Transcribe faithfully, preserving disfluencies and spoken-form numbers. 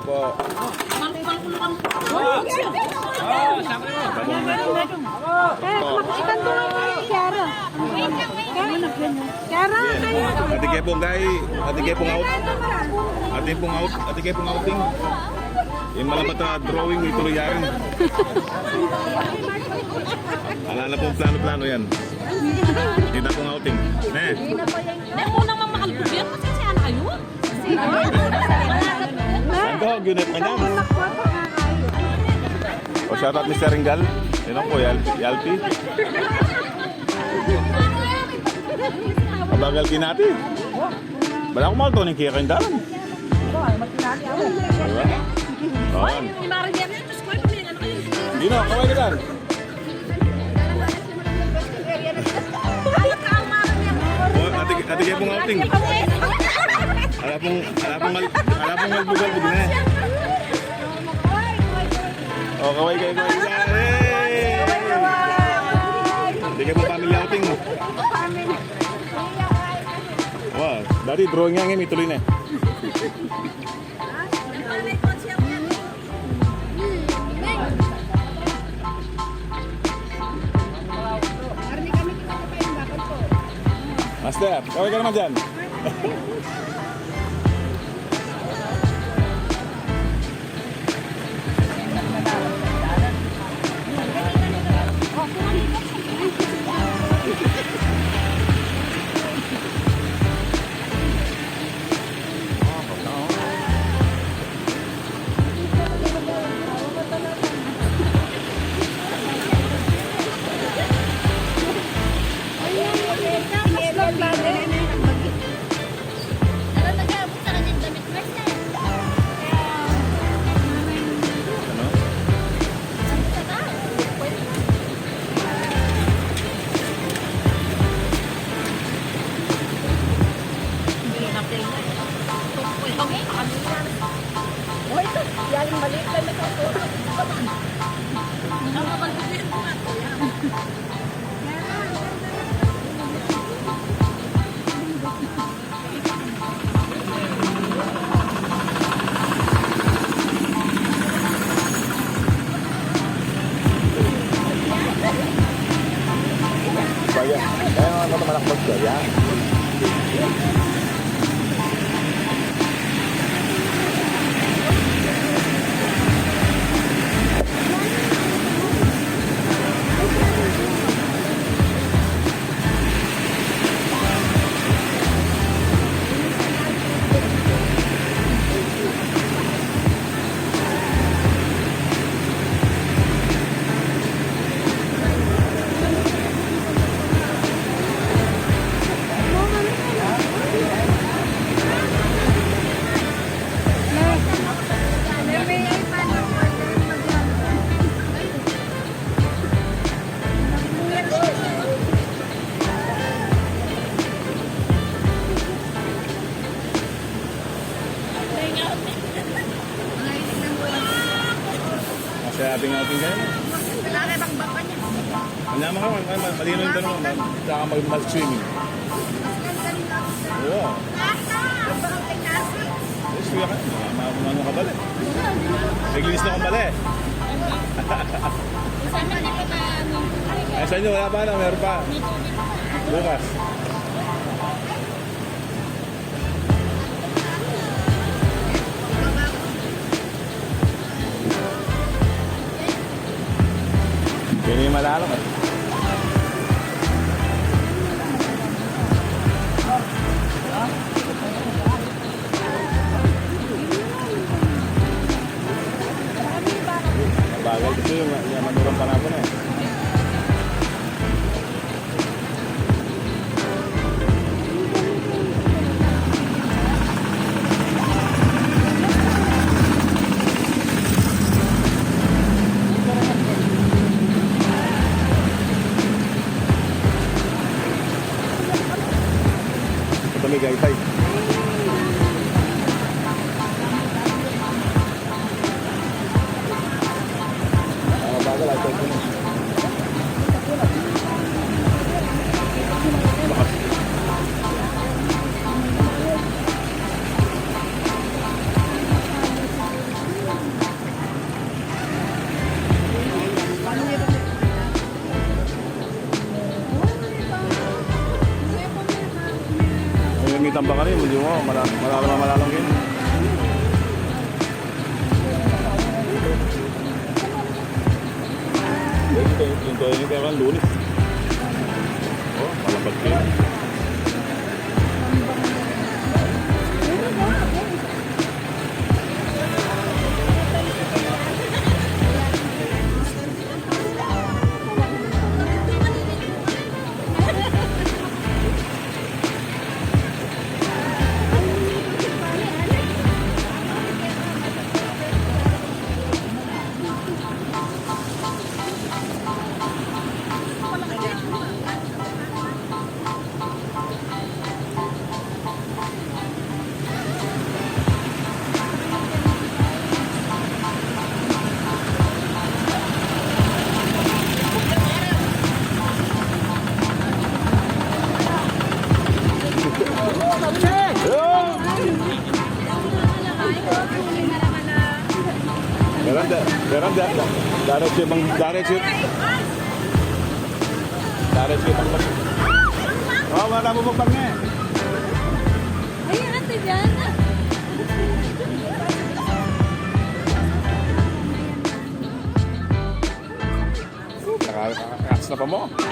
Po. Eh, makikita ko lang kay Kiara. Kiara, kayo. Atin ke pung gay, atin ke pung out. Atin pung out, atin ke pung outing. Ing malabat a drawing, ituloy ya rin. Ala na pung plano-plano yan. Atin pung outing. Ne? Ne, unang mamakalbog yan, pasensya na kayo. Saan ka? Gunit na niya. O, shout out, Mister Ringal. Yun lang po, Yal-, Yalpi. Mabagal kinati. Bala ko magto ning kaya kayong dalan. Diba? Oy, yung Mara Mary, Diyos ko, yung ano kayo. Dino, kaway ka dyan. O, atin, atin ke pung outing. Ala pung, ala pung mal-, ala pung malbugal, bugal na. O, kaway, kaway, kaway. Hey! Atin ke pung family outing. Wa, dati drawing ya, ngeni ituloy na. Master, kaway ka naman dyan. Kaya, kaya nga ako malakbag kaya. Masaya ating outing kayo. Kanya mga, ma-, ma-, malinaw yung tanong, ma-, tsaka mag-, mag-swimming. Oo. Yes, kuya ka. Ma-, ma-, ano ka pala eh. Naglinis na ka pala eh. Ay, sa inyo, wala pa na, meron pa. Bukas. Yan yung malalim eh. Bagal kasi yung, yung manurang panapon eh. Baka rin, hindi mo, mala-, malalam, malalam kayo. Yung, yung, yung, yung, Lunes. Oh, malapad kayo. Meron da, meron da, da, direct ship ang, direct ship. Direct ship ang. Oh, wala mo pa nga. Ay, ate, dyan. Nakakakas na pa mo.